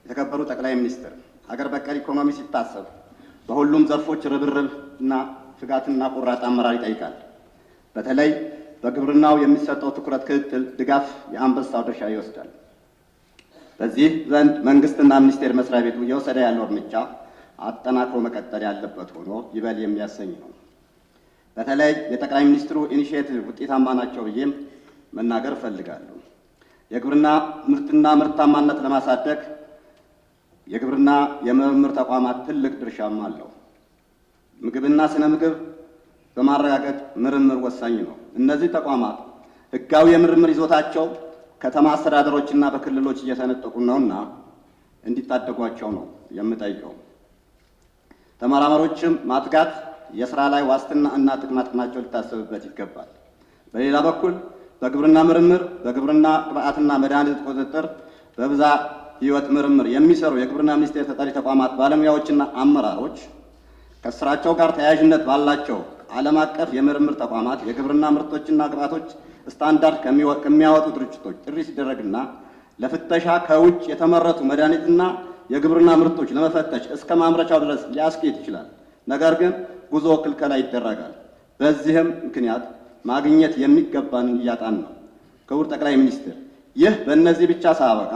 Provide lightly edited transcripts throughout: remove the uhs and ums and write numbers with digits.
የተከበሩ ጠቅላይ ሚኒስትር፣ ሀገር በቀል ኢኮኖሚ ሲታሰብ በሁሉም ዘርፎች ርብርብ እና ትጋትና ቆራጥ አመራር ይጠይቃል። በተለይ በግብርናው የሚሰጠው ትኩረት፣ ክትትል፣ ድጋፍ የአንበሳው ድርሻ ይወስዳል። በዚህ ዘንድ መንግስትና ሚኒስቴር መስሪያ ቤቱ እየወሰደ ያለው እርምጃ አጠናክሮ መቀጠል ያለበት ሆኖ ይበል የሚያሰኝ ነው። በተለይ የጠቅላይ ሚኒስትሩ initiative ውጤታማ ናቸው ብዬም መናገር እፈልጋለሁ። የግብርና ምርትና ምርታማነት ለማሳደግ የግብርና የምርምር ተቋማት ትልቅ ድርሻም አለው። ምግብና ስነ ምግብ በማረጋገጥ ምርምር ወሳኝ ነው። እነዚህ ተቋማት ሕጋዊ የምርምር ይዞታቸው ከተማ አስተዳደሮችና በክልሎች እየተነጠቁ ነውና እንዲታደጓቸው ነው የምጠይቀው። ተመራማሪዎችም ማትጋት፣ የስራ ላይ ዋስትና እና ጥቅማ ጥቅማቸው ሊታሰብበት ይገባል። በሌላ በኩል በግብርና ምርምር፣ በግብርና ግብዓትና መድኃኒት ቁጥጥር፣ በብዝሃ ሕይወት ምርምር የሚሰሩ የግብርና ሚኒስቴር ተጠሪ ተቋማት ባለሙያዎችና አመራሮች ከስራቸው ጋር ተያያዥነት ባላቸው ዓለም አቀፍ የምርምር ተቋማት የግብርና ምርቶችና ግብዓቶች ስታንዳርድ ከሚያወጡ ድርጅቶች ጥሪ ሲደረግና ለፍተሻ ከውጭ የተመረቱ መድኃኒትና የግብርና ምርቶች ለመፈተሽ እስከ ማምረቻው ድረስ ሊያስኬድ ይችላል። ነገር ግን ጉዞ ክልከላ ይደረጋል። በዚህም ምክንያት ማግኘት የሚገባንን እያጣን ነው። ክቡር ጠቅላይ ሚኒስትር፣ ይህ በእነዚህ ብቻ ሳያበቃ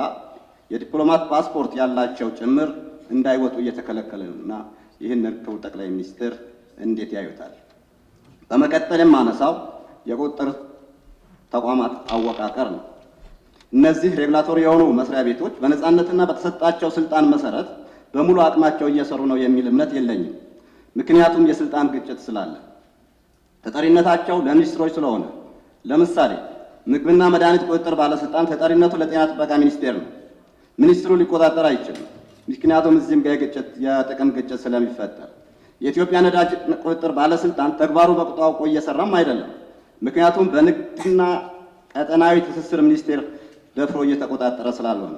የዲፕሎማት ፓስፖርት ያላቸው ጭምር እንዳይወጡ እየተከለከለ ነውና ይህንን ክቡር ጠቅላይ ሚኒስትር እንዴት ያዩታል? በመቀጠል የማነሳው የቁጥጥር ተቋማት አወቃቀር ነው። እነዚህ regulatory የሆኑ መስሪያ ቤቶች በነፃነትና በተሰጣቸው ስልጣን መሰረት በሙሉ አቅማቸው እየሰሩ ነው የሚል እምነት የለኝም። ምክንያቱም የስልጣን ግጭት ስላለ፣ ተጠሪነታቸው ለሚኒስትሮች ስለሆነ። ለምሳሌ ምግብና መድኃኒት ቁጥጥር ባለስልጣን ተጠሪነቱ ለጤና ጥበቃ ሚኒስቴር ነው። ሚኒስትሩ ሊቆጣጠር አይችልም። ምክንያቱም እዚህም ጋር የጥቅም ግጭት ስለሚፈጠር። የኢትዮጵያ ነዳጅ ቁጥጥር ባለስልጣን ተግባሩ በቅጡ አውቆ እየሰራም አይደለም። ምክንያቱም በንግድና ቀጠናዊ ትስስር ሚኒስቴር ደፍሮ እየተቆጣጠረ ስላልሆነ።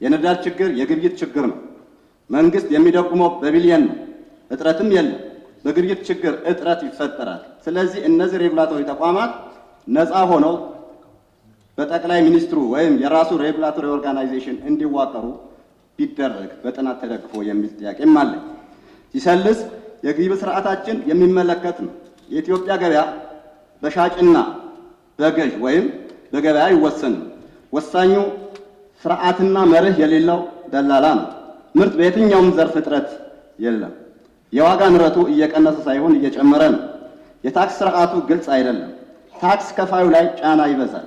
የነዳጅ ችግር የግብይት ችግር ነው። መንግስት የሚደጉመው በቢሊየን ነው። እጥረትም የለም። በግብይት ችግር እጥረት ይፈጠራል። ስለዚህ እነዚህ regulatory ተቋማት ነፃ ሆነው በጠቅላይ ሚኒስትሩ ወይም የራሱ regulatory organization እንዲዋቀሩ ቢደረግ በጥናት ተደግፎ የሚል ጥያቄም አለ። ሲሰልስ የግብይት ስርዓታችን የሚመለከት ነው። የኢትዮጵያ ገበያ በሻጭና በገዥ ወይም በገበያ አይወሰንም። ወሳኙ ስርዓትና መርህ የሌለው ደላላ ነው። ምርት በየትኛውም ዘርፍ እጥረት የለም። የዋጋ ንረቱ እየቀነሰ ሳይሆን እየጨመረ ነው። የታክስ ስርዓቱ ግልጽ አይደለም። ታክስ ከፋዩ ላይ ጫና ይበዛል።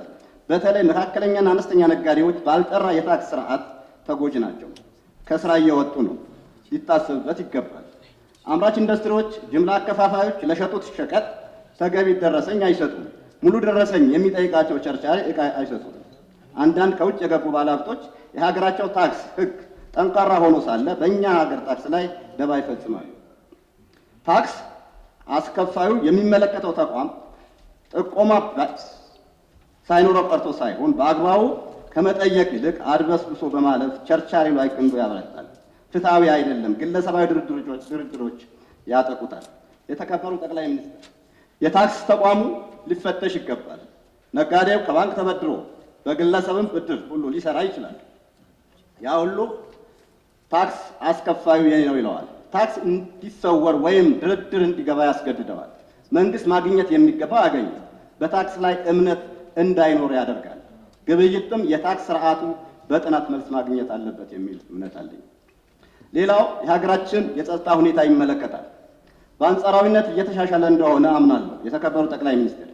በተለይ መካከለኛና አነስተኛ ነጋዴዎች ባልጠራ የታክስ ስርዓት ተጎጂ ናቸው። ከስራ እየወጡ ነው። ሊታሰብበት ይገባል። አምራች ኢንዱስትሪዎች፣ ጅምላ አከፋፋዮች ለሸጡት ሸቀጥ ተገቢ ደረሰኝ አይሰጡም። ሙሉ ደረሰኝ የሚጠይቃቸው ቸርቻሪ ዕቃ አይሰጡም። አንዳንድ ከውጭ የገቡ ባለሀብቶች የሀገራቸው ታክስ ሕግ ጠንካራ ሆኖ ሳለ በእኛ ሀገር ታክስ ላይ ደባ ይፈጽማሉ። ታክስ አስከፋዩ የሚመለከተው ተቋም ጥቆማ ሳይኖረው ቀርቶ ሳይሆን በአግባቡ ከመጠየቅ ይልቅ አድበስብሶ በማለፍ ቸርቻሪው ላይ ክንዱ ያበረታል። ፍትሐዊ አይደለም። ግለሰባዊ ድርድሮች ያጠቁታል። የተከበሩ ጠቅላይ ሚኒስትር፣ የታክስ ተቋሙ ሊፈተሽ ይገባል። ነጋዴው ከባንክ ተበድሮ በግለሰብም ብድር ሁሉ ሊሰራ ይችላል። ያ ሁሉ ታክስ አስከፋዩ የኔ ነው ይለዋል። ታክስ እንዲሰወር ወይም ድርድር እንዲገባ ያስገድደዋል። መንግስት ማግኘት የሚገባው አያገኝም። በታክስ ላይ እምነት እንዳይኖር ያደርጋል። ግብይትም የታክስ ስርዓቱ በጥናት መልስ ማግኘት አለበት የሚል እምነት አለኝ። ሌላው የሀገራችን የጸጥታ ሁኔታ ይመለከታል። በአንጻራዊነት እየተሻሻለ እንደሆነ አምናለሁ። የተከበሩ ጠቅላይ ሚኒስትር፣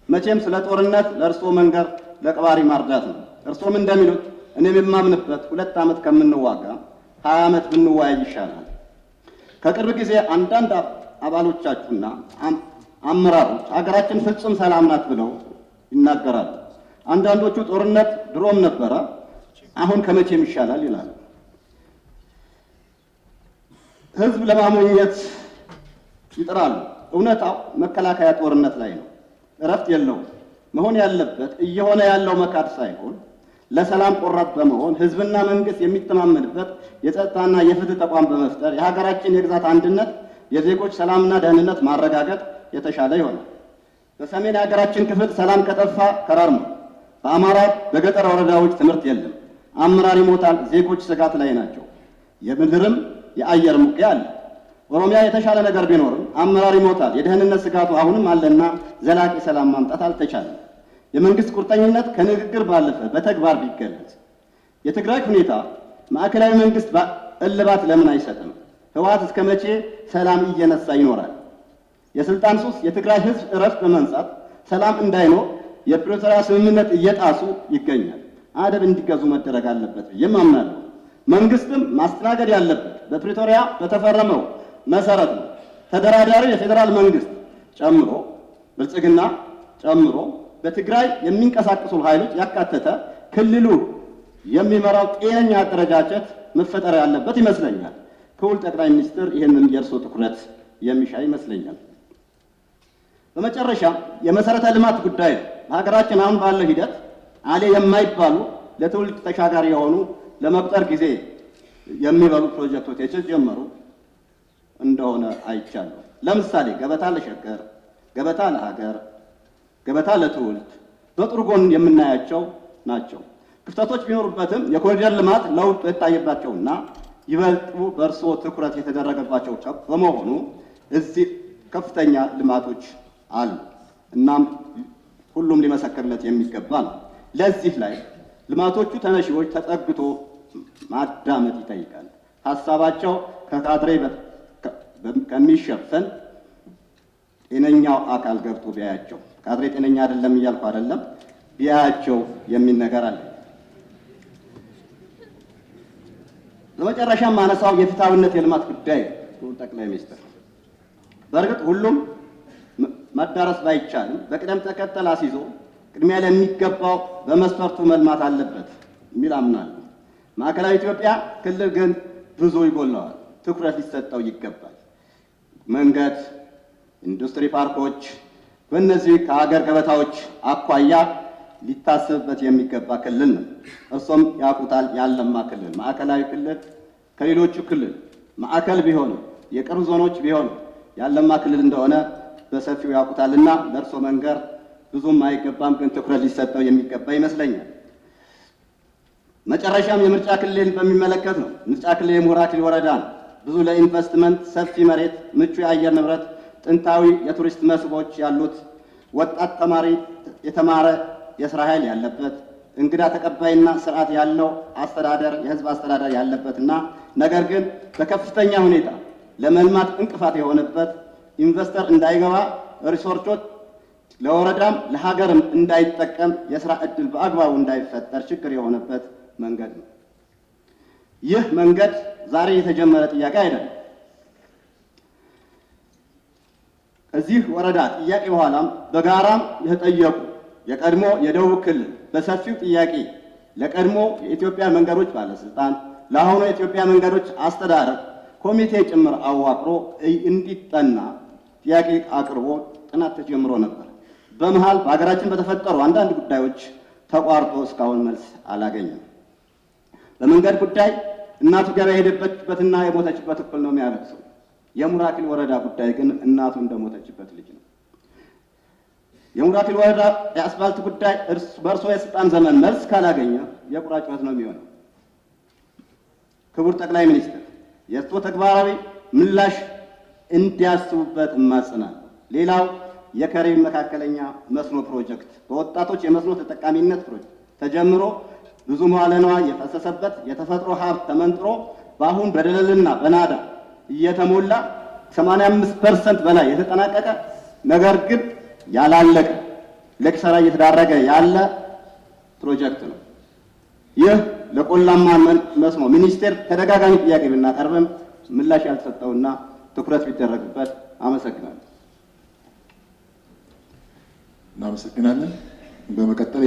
መቼም ስለ ጦርነት ለእርስዎ መንገር ለቀባሪ ማርዳት ነው። እርስዎም እንደሚሉት እኔም የማምንበት 2 ዓመት ከምንዋጋ 20 ዓመት ብንወያይ ይሻላል። ከቅርብ ጊዜ አንዳንድ አባሎቻችሁና አመራሮች ሀገራችን ፍጹም ሰላም ናት ብለው ይናገራሉ። አንዳንዶቹ ጦርነት ድሮም ነበረ፣ አሁን ከመቼም ይሻላል ይላሉ። ህዝብ ለማሞኘት ይጥራሉ። እውነታው መከላከያ ጦርነት ላይ ነው፣ እረፍት የለውም። መሆን ያለበት እየሆነ ያለው መካድ ሳይሆን ለሰላም ቆራጥ በመሆን ህዝብና መንግስት የሚተማመንበት የጸጥታና የፍትህ ተቋም በመፍጠር የሀገራችን የግዛት አንድነት፣ የዜጎች ሰላምና ደህንነት ማረጋገጥ የተሻለ ይሆናል። በሰሜን የሀገራችን ክፍል ሰላም ከጠፋ ከራርሟል። በአማራ በገጠር ወረዳዎች ትምህርት የለም። አመራር ይሞታል። ዜጎች ስጋት ላይ ናቸው። የምድርም የአየር ውጊያ አለ። ኦሮሚያ የተሻለ ነገር ቢኖርም አመራር ይሞታል። የደህንነት ስጋቱ አሁንም አለና ዘላቂ ሰላም ማምጣት አልተቻለም። የመንግስት ቁርጠኝነት ከንግግር ባለፈ በተግባር ቢገለጽ። የትግራይ ሁኔታ ማዕከላዊ መንግስት እልባት ለምን አይሰጥም? ህወሓት እስከ መቼ ሰላም እየነሳ ይኖራል? የስልጣን ሱስ የትግራይ ህዝብ እረፍት በመንሳት ሰላም እንዳይኖር የፕሪቶሪያ ስምምነት እየጣሱ ይገኛል። አደብ እንዲገዙ መደረግ አለበት ብዬ አምናለሁ። መንግስትም ማስተናገድ ያለበት በፕሪቶሪያ በተፈረመው መሰረት ነው። ተደራዳሪው የፌዴራል መንግስት ጨምሮ ብልጽግና ጨምሮ በትግራይ የሚንቀሳቀሱ ኃይሎች ያካተተ ክልሉ የሚመራው ጤነኛ አደረጃጀት መፈጠር ያለበት ይመስለኛል። ክቡር ጠቅላይ ሚኒስትር ይህንን የእርሶ ትኩረት የሚሻ ይመስለኛል። በመጨረሻ የመሰረተ ልማት ጉዳይ ነው። በሀገራችን አሁን ባለው ሂደት አሌ የማይባሉ ለትውልድ ተሻጋሪ የሆኑ ለመቁጠር ጊዜ የሚበሉ ፕሮጀክቶች የተጀመሩ እንደሆነ አይቻለሁ። ለምሳሌ ገበታ ለሸገር፣ ገበታ ለሀገር፣ ገበታ ለትውልድ በጥሩ ጎን የምናያቸው ናቸው። ክፍተቶች ቢኖሩበትም የኮሪደር ልማት ለውጥ የታየባቸውና ይበልጡ በእርስዎ ትኩረት የተደረገባቸው በመሆኑ እዚህ ከፍተኛ ልማቶች አሉ። እናም ሁሉም ሊመሰክርለት የሚገባ ነው። ለዚህ ላይ ልማቶቹ ተነሺዎች ተጠግቶ ማዳመጥ ይጠይቃል። ሀሳባቸው ከካድሬ ከሚሸፈን ጤነኛው አካል ገብቶ ቢያያቸው፣ ካድሬ ጤነኛ አይደለም እያልኩ አይደለም፣ ቢያያቸው የሚል ነገር አለ። በመጨረሻ ማነሳው የፍትሃዊነት የልማት ጉዳይ ክቡር ጠቅላይ ሚኒስትር፣ በእርግጥ ሁሉም መዳረስ ባይቻልም በቅደም ተከተል አስይዞ ቅድሚያ ለሚገባው በመስፈርቱ መልማት አለበት የሚል አምናለሁ። ማዕከላዊ ኢትዮጵያ ክልል ግን ብዙ ይጎለዋል፣ ትኩረት ሊሰጠው ይገባል። መንገድ፣ ኢንዱስትሪ ፓርኮች በእነዚህ ከሀገር ገበታዎች አኳያ ሊታሰብበት የሚገባ ክልል ነው። እርሶም ያውቁታል። ያለማ ክልል ማዕከላዊ ክልል ከሌሎቹ ክልል ማዕከል ቢሆንም የቅርብ ዞኖች ቢሆንም ያለማ ክልል እንደሆነ በሰፊው ያውቁታልና ለእርሶ መንገር ብዙም አይገባም፣ ግን ትኩረት ሊሰጠው የሚገባ ይመስለኛል። መጨረሻም የምርጫ ክልልን በሚመለከት ነው። ምርጫ ክልል የሙራክል ወረዳ ነው። ብዙ ለኢንቨስትመንት ሰፊ መሬት፣ ምቹ የአየር ንብረት፣ ጥንታዊ የቱሪስት መስህቦች ያሉት፣ ወጣት ተማሪ የተማረ የስራ ኃይል ያለበት፣ እንግዳ ተቀባይና ስርዓት ያለው አስተዳደር የህዝብ አስተዳደር ያለበትና ነገር ግን በከፍተኛ ሁኔታ ለመልማት እንቅፋት የሆነበት ኢንቨስተር እንዳይገባ ሪሶርቶች ለወረዳም ለሀገርም እንዳይጠቀም የስራ እድል በአግባቡ እንዳይፈጠር ችግር የሆነበት መንገድ ነው። ይህ መንገድ ዛሬ የተጀመረ ጥያቄ አይደለም። ከዚህ ወረዳ ጥያቄ በኋላም በጋራም የተጠየቁ የቀድሞ የደቡብ ክልል በሰፊው ጥያቄ ለቀድሞ የኢትዮጵያ መንገዶች ባለስልጣን ለአሁኑ የኢትዮጵያ መንገዶች አስተዳደር ኮሚቴ ጭምር አዋቅሮ እንዲጠና ጥያቄ አቅርቦ ጥናት ተጀምሮ ነበር። በመሃል በሀገራችን በተፈጠሩ አንዳንድ ጉዳዮች ተቋርጦ እስካሁን መልስ አላገኘም። በመንገድ ጉዳይ እናቱ ገበያ የሄደበትና የሞተችበት እኩል ነው የሚያለቅሰው። የሙራኪል ወረዳ ጉዳይ ግን እናቱ እንደሞተችበት ልጅ ነው። የሙራኪል ወረዳ የአስፋልት ጉዳይ በእርሶ የስልጣን ዘመን መልስ ካላገኘ የቁራ ጩኸት ነው የሚሆነው። ክቡር ጠቅላይ ሚኒስትር የእርስዎ ተግባራዊ ምላሽ እንዲያስቡበት እማጽናለሁ። ሌላው የከሬ መካከለኛ መስኖ ፕሮጀክት በወጣቶች የመስኖ ተጠቃሚነት ፕሮጀክት ተጀምሮ ብዙ መዋለ ንዋይ የፈሰሰበት የተፈጥሮ ሀብት ተመንጥሮ በአሁን በደለልና በናዳ እየተሞላ 85% በላይ የተጠናቀቀ ነገር ግን ያላለቀ ለኪሳራ እየተዳረገ ያለ ፕሮጀክት ነው። ይህ ለቆላማ መስኖ ሚኒስቴር ተደጋጋሚ ጥያቄ ብናቀርብም ምላሽ ያልተሰጠውና ትኩረት ቢደረግበት። አመሰግናለሁ። እናመሰግናለን። በመቀጠል